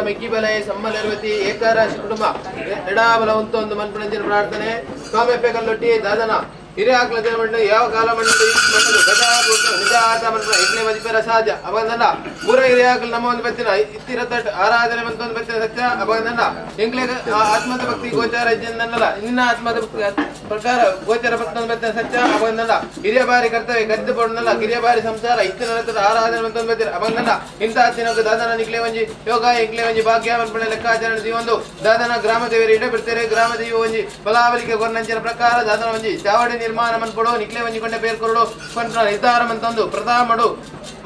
ಮೆಕ್ಕಿಬಲೆ ಸಮ್ಮಲರ್ವತಿ ಏಕಾರಾಶಿ ಕುಟುಂಬ ಎಡಾಬಲ ಉಂತೊಂದು ಮನ್ಪುಣಂಚಿನ ಪ್ರಾರ್ಥನೆ ಸ್ವಾಮಿ ಕಲ್ಲೊಟ್ಟಿ ದಾದನ ಹಿರಿಯ ಆಕ್ಲದ ಮಣ್ಣು ಯಾವ ಕಾಲ ಮಣ್ಣು ನಿಜಾತ ಮಣ್ಣು ಇಗ್ಲೇ ಮದಿಪೆರ ಸಾಧ್ಯ ಅಪಗಂದಲ್ಲ ಮೂರ ಹಿರಿಯ ಆಕಲು ನಮ್ಮ ಒಂದು ಬತ್ತಿನ ಇತ್ತಿರತಟ್ ಆರಾಧನೆ ಅಂತ ಒಂದು ಬತ್ತಿನ ಸತ್ಯ ಅಪಗಂದಲ್ಲ ಎಂಗ್ಲೇ ಆತ್ಮದ ಭಕ್ತಿ ಗೋಚಾರ ಇದ್ದಲ್ಲ ನಿನ್ನ ಆತ್ಮದ ಭಕ್ತಿ ಪ್ರಕಾರ ಗೋಚಾರ ಭಕ್ತ ಬತ್ತಿನ ಸತ್ಯ ಅಪಗಂದಲ್ಲ ಹಿರಿಯ ಬಾರಿ ಕರ್ತವ್ಯ ಗದ್ದು ಪಡೋದಲ್ಲ ಕಿರಿಯ ಬಾರಿ ಸಂಸಾರ ಇತ್ತಿನ ಆರಾಧನೆ ಅಂತ ಒಂದು ಬತ್ತಿನ ಅಪಗಂದಲ್ಲ ಇಂಥ ದಿನಕ್ಕೆ ದಾದನ ನಿಕ್ಲೆ ಒಂಜಿ ಯೋಗ ಎಂಕ್ಲೆ ಒಂಜಿ ಭಾಗ್ಯ ಮನ್ಪಣೆ ಲೆಕ್ಕಾಚಾರ ಜೀವೊಂದು ದಾದನ ಗ್ರಾಮ ದೇವರು ಇಡ ಬಿಡ್ತಾರೆ ಗ್ರಾಮ ದೇವ ಒಂಜಿ ಬಲಾವಲಿಕೆ ಕೊರ್ನಂಚಿನ ಪ್ರಕಾರ ದಾದನ ಒಂಜಿ ಚಾವಡಿ ನಿರ್ಮಾಣ ಮನ್ಪಡು ನಿಕ್ಲೆ ಒಂಜಿಕೊಂಡ ಬೇರ್ ಕೊರಡು ಪನ್ಪುನ ನಿರ್ಧಾರ ಮಂತೊಂದು ಪ್ರಥಮಡು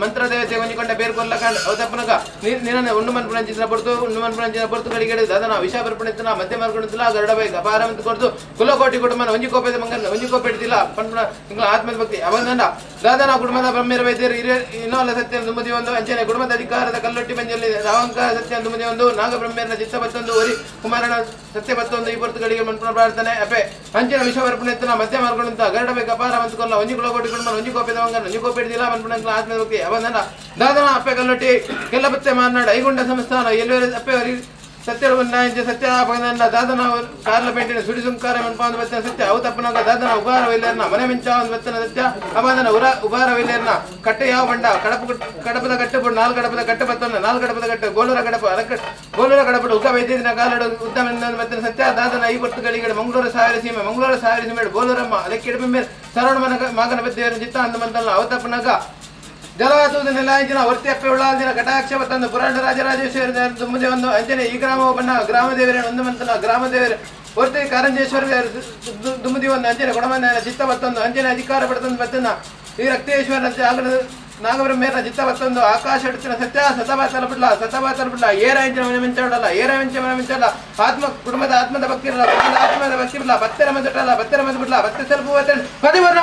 ಮಂತ್ರದೇವತೆ ಒಂಜಿಕೊಂಡ ಬೇರ್ ಕೊರ್ಲ ಕಂಡ್ ಅವತಪ್ಪನಗ ನಿನ್ನ ಉಂಡು ಮನ್ಪುಣಂಚಿನ ಪೊರ್ತು ಉಂಡು ಮನ್ಪುಣಂಚಿನ ಪೊರ್ತು ಕಡಿಗಡೆ ದಾದನ ವಿಷ ಬರ್ಪಣಿತನ ಮಧ್ಯ ಮಾರ್ಕೊಂಡಿಲ್ಲ ಗರುಡ ಬೈಕ್ ಅಪಾರ ಅಂತ ಕೊಡ್ತು ಕುಲಕೋಟಿ ಕುಟುಂಬನ ಒಂಜಿ ಕೋಪೆದ ಮಂಗನ ಒಂಜಿ ಕೋಪೆ ಇಡ್ತಿಲ್ಲ ಪನ್ಪುನ ಇಂಗ್ಲ ಆತ್ಮದ ಭಕ್ತಿ ಅವನಂದ ದಾದನ ಕುಟುಂಬದ ಬ್ರಹ್ಮರ ವೈದ್ಯರು ಹಿರಿಯ ಇನ್ನೊಲ್ಲ ಸತ್ಯ ದುಮ್ಮದಿ ಒಂದು ಅಂಚನೆ ಕುಟುಂಬದ ಅಧಿಕಾರದ ಕಲ್ಲೊಟ್ಟಿ ಮಂಜಲ್ಲಿ ರಾವಂಕಾರ ಸತ್ಯ ದುಮ್ಮದಿ ಒಂದು ನಾಗಬ್ರಹ್ಮರ ಚಿತ್ತ ಬತ್ತೊಂದು ಒರಿ ಕುಮಾರನ ಸತ್ಯ ಬತ್ತೊಂದು ಈ ಪೊರ್ತುಗಳಿಗೆ ಮನ್ಪುನ ಪ್ರಾರ್ಥನೆ ಅಪೆ ಅಂಚಿನ ವಿಷ ಬರ್ಪಣೆತ್ತನ ಮಧ್ಯ ಮಾರ್ಕೊಂಡಂತ ಗರುಡ ಬೇಕು ಅಪಾರ ಮಂತ್ಕೊಲ್ಲ ಒಂಜಿ ಕುಲಕೋಟಿ ಕುಟುಂಬ ಒಂಜಿ ಕೋಪೆದ ಮಂಗನ ಒಂಜಿ ಕೋಪೆ ಇಡ್ತಿಲ್ಲ ಮನ್ಪುಣ ಆತ್ಮದ ಭಕ್ತಿ ಅವನಂದ ದಾದನ ಅಪ್ಪೆ ಕಲ್ಲೊಟ್ಟಿ ಕೆಲ್ಲಬತ್ತೆ ಮಾರ್ನಾಡು ಐಗುಂಡ ಸಂಸ್ಥಾನ ಎಲ್ಲವೇ ಅಪ್ಪೆ ಸತ್ಯ ಸತ್ಯ ದಾದನ ಕಾರ್ಲ ಪೇಂಟಿನ ಸುಡಿ ಸುಂಕಾರ ಮನ್ಪಾಂದು ಬತ್ತನ ಸತ್ಯ ಅವು ತಪ್ಪನಾಗ ದಾದನ ಉಬಾರವಿಲ್ಲರ್ನ ಮನೆ ಮಿಂಚ ಒಂದು ಬತ್ತನ ಸತ್ಯ ಅಬಾದನ ಉರ ಉಬಾರವಿಲ್ಲರ್ನ ಕಟ್ಟೆ ಯಾವ ಬಂಡ ಕಡಪು ಕಡಪದ ಕಟ್ಟು ನಾಲ್ಕು ಕಡಪದ ಕಟ್ಟು ಬತ್ತನ ನಾಲ್ಕು ಕಡಪದ ಕಟ್ಟು ಗೋಲೂರ ಕಡಪ ಅಲಕ ಗೋಲೂರ ಕಡಪಡು ಉಗ್ಗ ವೈದ್ಯದಿನ ಕಾಲಡು ಉದ್ದ ಬತ್ತನ ಸತ್ಯ ದಾದನ ಈ ಪೊರ್ತುಗಳಿಗೆ ಮಂಗಳೂರು ಸಾವಿರ ಸೀಮೆ ಮಂಗಳೂರು ಸಾವಿರ ಸೀಮೆ ಬೋಲೂರಮ್ಮ ಅದಕ್ಕೆ ಇಡಬಿ ಮೇಲೆ ಸರವಣ ಮನ ಮಾಗನ ಬದ್ದೇವರು ಚಿತ್ತ ಅಂದ ಮಂತಲ್ಲ ಅವು ತಪ್ಪನಾಗ ಜಲವಾತುವುದು ನೆಲಾಂಚಿನ ವರ್ತಿ ಅಪ್ಪೆ ಉಳ್ಳಾಲ್ದಿನ ಕಟಾಕ್ಷ ತಂದು ಪುರಾಣ ರಾಜರಾಜೇಶ್ವರಿ ಮುಂದೆ ಒಂದು ಅಂಜನೆ ಈ ಗ್ರಾಮವು ಬಣ್ಣ ಗ್ರಾಮದೇವರ ಒಂದು ಮಂತನ ಗ್ರಾಮದೇವರ ವರ್ತಿ ಕಾರಂಜೇಶ್ವರ ದುಮ್ಮದಿ ಒಂದು ಅಂಜನೆ ಕೊಡಮನ ಚಿತ್ತ ಬತ್ತೊಂದು ಅಂಜನೆ ಅಧಿಕಾರ ಪಡೆದೊಂದು ಬತ್ತನ ಈ ರಕ್ತೇಶ್ವರ ನಾಗಬ್ರಹ್ಮೇರ ಚಿತ್ತ ಬತ್ತೊಂದು ಆಕಾಶ ಹಿಡಿತಿನ ಸತ್ಯ ಸತಬಾ ತಲುಪಿಡ್ಲ ಸತಬಾ ತಲುಪಿಡ್ಲ ಏರಾಂಚಿನ ಮನೆ ಮಿಂಚಾಡಲ್ಲ ಏರಾಂಚಿನ ಮನೆ ಮಿಂಚಲ್ಲ ಆತ್ಮ ಕುಟುಂಬದ ಆತ್ಮದ ಭಕ್ತಿ ಇರಲ್ಲ ಕುಟುಂಬದ ಆತ್ಮದ ಭಕ್ತಿ ಇರಲ್ಲ ಬತ್ತೆರ ಮದುಟಲ್ಲ ಬತ್ತೆರ ಮದು ಬಿಡ್ಲ ಬತ್ತೆ ಸ್ವಲ್ಪ ಪದಿವರ್ಣ.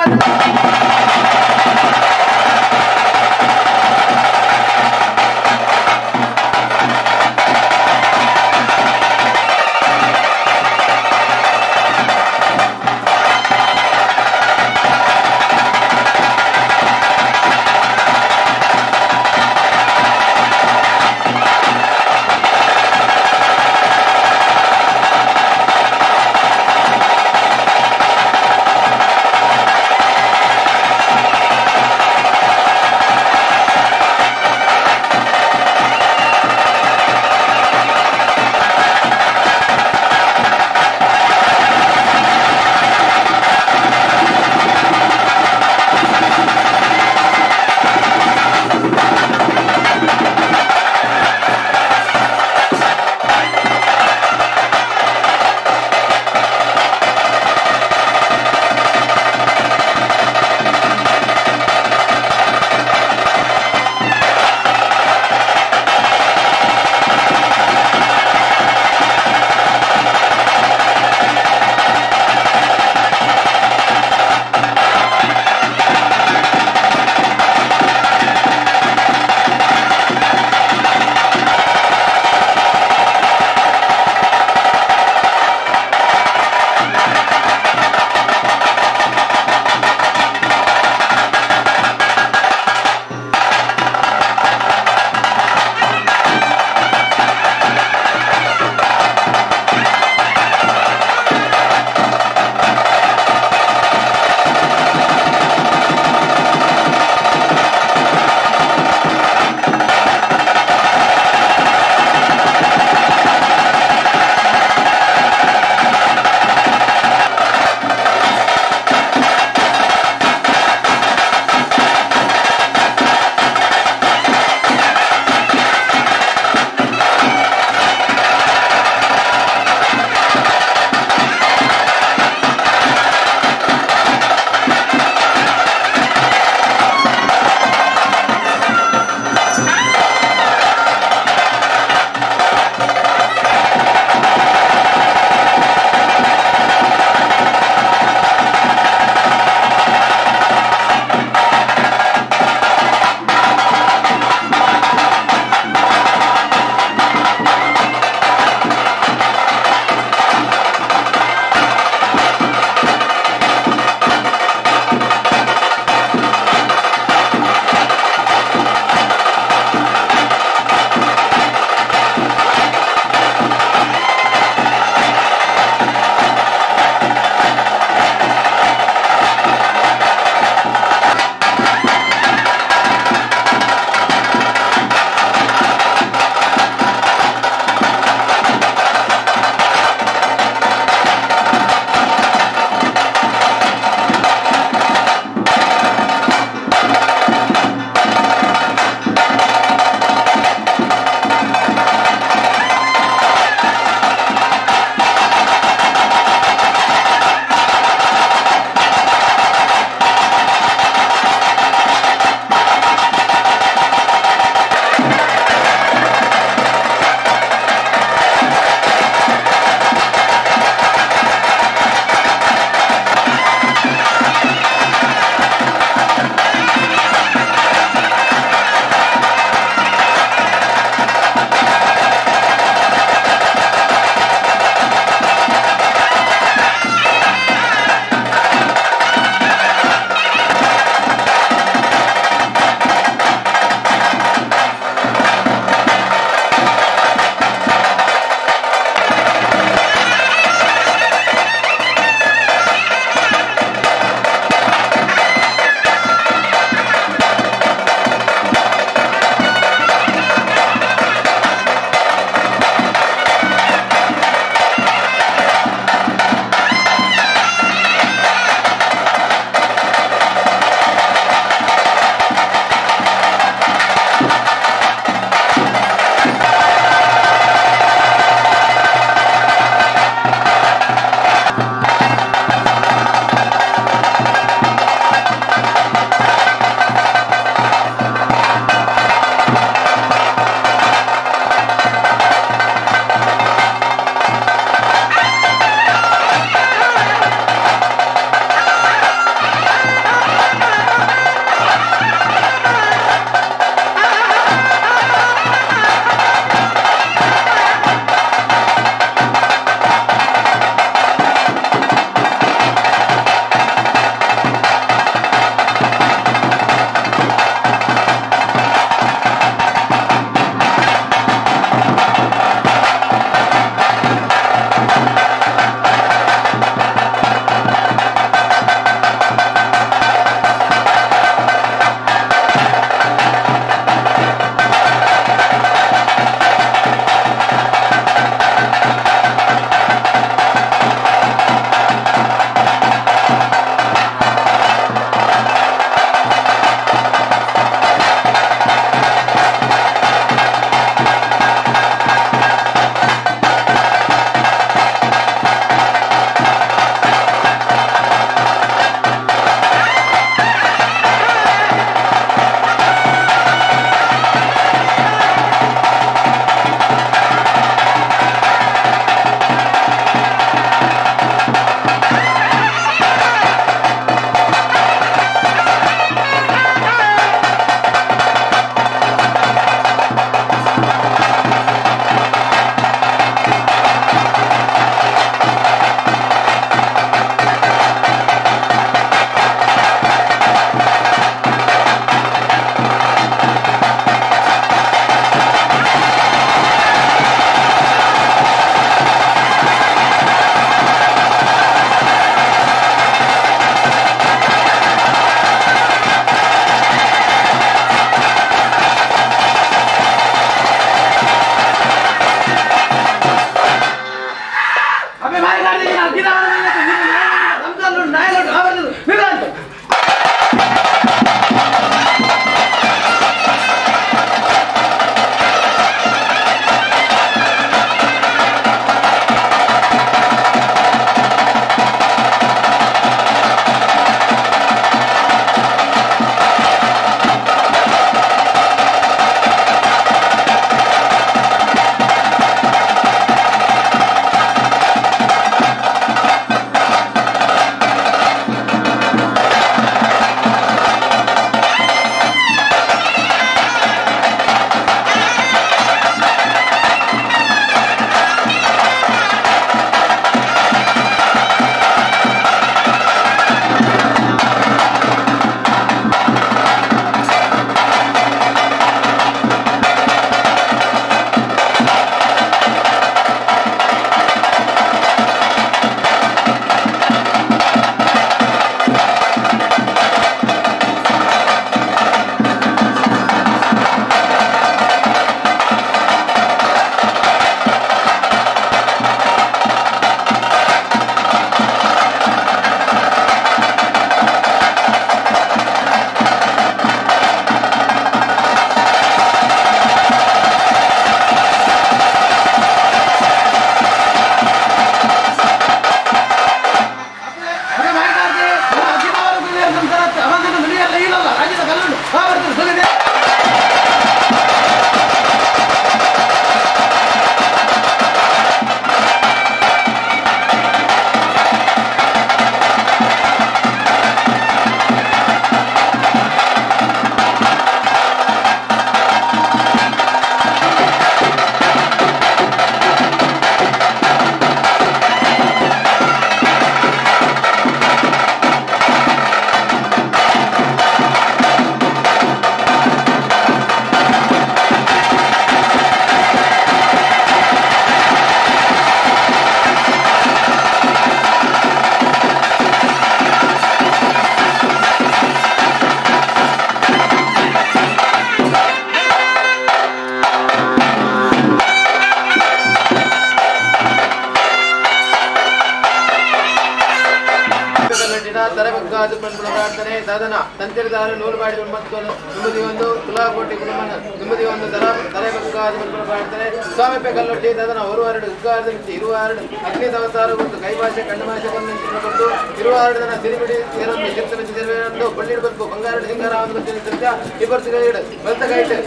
ದಾದನ ತಂತಿರದಾರ ನೂರು ಬಾಡಿ ನೆಮ್ಮದಿ ಒಂದು ತುಲಾಕೋಟಿ ಕುಟುಂಬ ನೆಮ್ಮದಿ ಒಂದು ದರ ತಲೆ ಬಗ್ಗಾದ ಪ್ರಾರ್ಥನೆ ಸ್ವಾಮಿಪೆ ಕಲ್ಲೊಟ್ಟಿ ದಾದನ ಒರುವಾರಡು ಉಗ್ಗಾರದ ಇರುವಾರಡು ಅಗ್ನಿ ದವತಾರ ಗೊತ್ತು ಕೈಭಾಷೆ ಕಣ್ಣು ಭಾಷೆ ಕೊಟ್ಟು ಇರುವಾರಡು ದನ ಸಿರಿಬಿಡಿ ಸೇರೊಂದು ಚಿತ್ತ ಮೆಚ್ಚಿ ಸೇರುವೆಯೊಂದು ಬಳ್ಳಿಡು ಬಲ್ಪು ಬಂಗಾರಡು ಸಿಂಗಾರ ಒಂದು ಸತ್ಯ ಇಬ್ಬರ್ತು ಕೈಯಿಡು ಬಲತ ಕೈಟು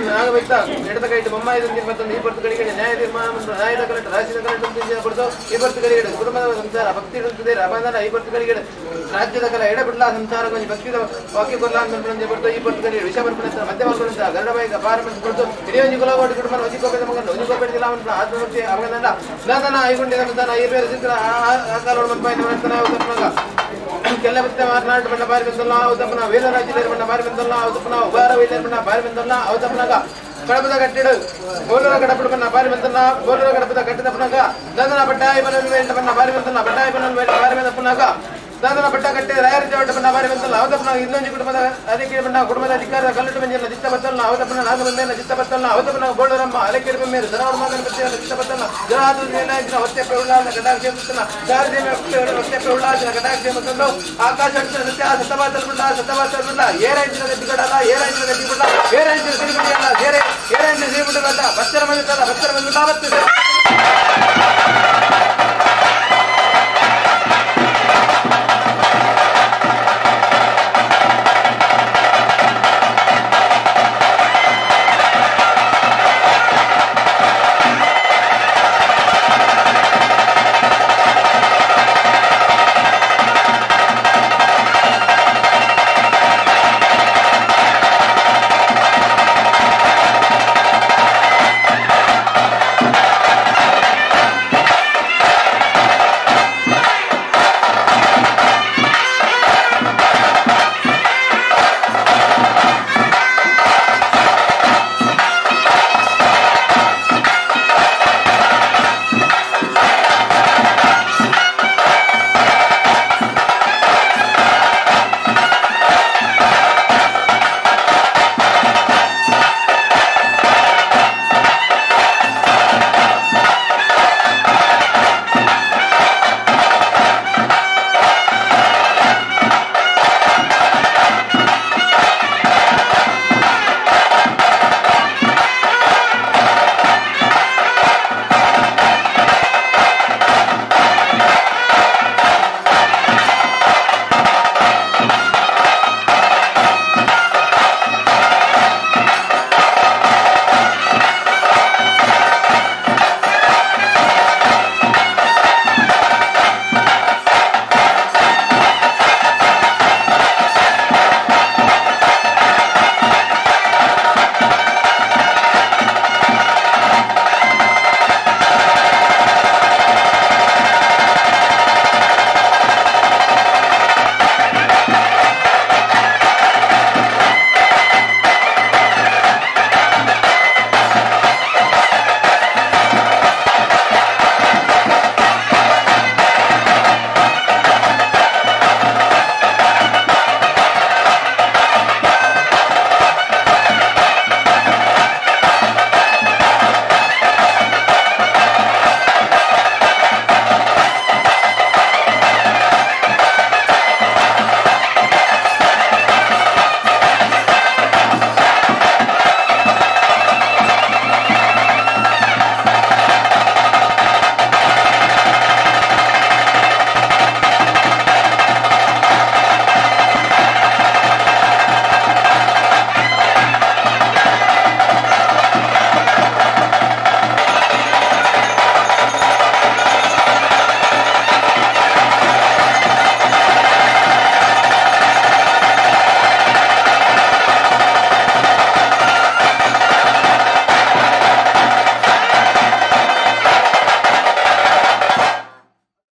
ನಾಗಬೆತ್ತ ಎಡದ ಕೈಟು ಬೊಮ್ಮಾಯಿ ಮತ್ತೊಂದು ಈ ಬರ್ತು ಕಡೆಗೆ ನ್ಯಾಯ ತೀರ್ಮಾನ ನ್ಯಾಯದ ಕರೆಂಟ್ ರಾಶಿದ ಕರೆಂಟ್ ಕೊಡ್ತು ಈ ಬರ್ತು ಕಡೆಗೆ ಕುಟುಂಬದ ಸಂಸಾರ ಭಕ್ತಿ ಇಡುತ್ತದೆ ರಬಂಧನ ಈ ಬರ್ತು ಕಡೆಗೆ ರಾಜ್ಯದ ಕಲ ಎಡಬಿಡ್ಲಾ ಸಂಸಾರ ಕೊಂಚ ಭಕ್ತಿದ ವಾಕ್ಯ ಕೊಲ್ಲ ಅಂತ ಬರ್ತು ಈ ಬರ್ತು ಕಡೆಗೆ ವಿಷ ಬರ್ಪಣ ಮಧ್ಯ ಬರ್ಪಣ ಗರುಡಬಾಯಿಗ ಪಾರಮಂತ ಕೊಡ್ತು ಹಿರಿಯೊಂಜಿ ಕುಲಗೋಟಿ ಕುಟುಂಬ ಒಂಜಿಕೋಪೆ ಮಗನ ಒಂಜಿಕೋಪೆ ಜಿಲ್ಲಾ ಆತ್ಮಭಕ್ತಿ ಅವಗಂಡ ನಾದನ ಐಗುಂಡಿ ಸಂತಾನ ಈ ಬೇರೆ ಸಿಕ್ಕ ಆ ಕಾಲೋಡು ಮನ್ಪಾಯಿ ಕೆಲ್ಲಬತ್ತ ಮಾತನಾಟ ಬಣ್ಣ ಬಾರಿ ಬಂದಲ್ಲ ಅವತಪ್ಪನ ವೇಲರಾಜ್ಯ ಬಣ್ಣ ಬಾರಿ ಬಂದಲ್ಲ ಅವತಪ್ಪನ ಉಬಾರ ವೈದ್ಯರ ಬಣ್ಣ ಬಾರಿ ಬಂದಲ್ಲ ಅವತಪ್ಪನಾಗ ಕಡಪದ ಕಟ್ಟಿಡು ಬೋಲರ ಕಡಪಡು ಬಣ್ಣ ಬಾರಿ ಬಂದಲ್ಲ ಬೋಲರ ಕಡಪದ ಕಟ್ಟಿದಪ್ಪನಾಗ ದಾದನ ಬಟ್ಟಾಯಿ ಬನ ಬಣ್ಣ ಬಾರಿ ಬಂದಲ್ಲ ಬಟ್ಟಾಯಿ ಬಣ್ಣ ಬಾರಿ ಬಂದಪ್ಪನಾಗ ದಾದನ ಬಟ್ಟ ಕಟ್ಟಿ ರಾಯರ ಚೌಟ ಬಣ್ಣ ಬಾರಿ ಬಂದಲ್ಲ ಅವತಪ್ಪನ ಇನ್ನೊಂದು ಕುಟುಂಬದ ಅದಕ್ಕೆ ಬಣ್ಣ ಕುಟುಂಬದ ಅಧಿಕಾರದ ಕಲ್ಲಟ್ಟು ಮಂಜಿನ ಚಿತ್ತ ಬತ್ತಲ್ಲ ಅವತಪ್ಪನ ನಾಗಬಂದೇನ ಚಿತ್ತ ಬತ್ತಲ್ಲ ಅವತಪ್ಪನ ಬೋಳರಮ್ಮ ಅಲೆಕೆರೆ ಮೇಲೆ ಸರವಣ ಮಗನ ಬತ್ತಿನ ಚಿತ್ತ ಬತ್ತಲ್ಲ ಜರಾದು ನೇನಾಜಿನ ಹೊತ್ತೆ ಪ್ರೌಢಾದ ಕಟಾಕ್ಷ ಬತ್ತಲ್ಲ ಚಾರದೇವ ಹೊತ್ತೆ ಪ್ರೌಢಾದ ಕಟಾಕ್ಷ ಬತ್ತಲ್ಲ ಆಕಾಶ ಸತ್ಯ ಸತವಾತಲ್ ಬಿಡ್ಲ ಸತವಾತಲ್ ಬಿಡ್ಲ ಏರಾಂಜಿನ ಗದ್ದಿಗಡಲ್ಲ ಏರಾಂಜಿನ ಗದ್ದಿ ಬಿಡ್ಲ ಏರಾಂಜಿನ ಸಿರಿಬಿಡಿಯಲ್ಲ ಏರೇ ಏರಾಂಜಿನ ಸಿರಿಬಿಡಲ್ಲ ಬಚ್ಚರ ಮಂಜಲ್ಲ ಬಚ್ಚರ ಮಂಜ ಬತ್ತ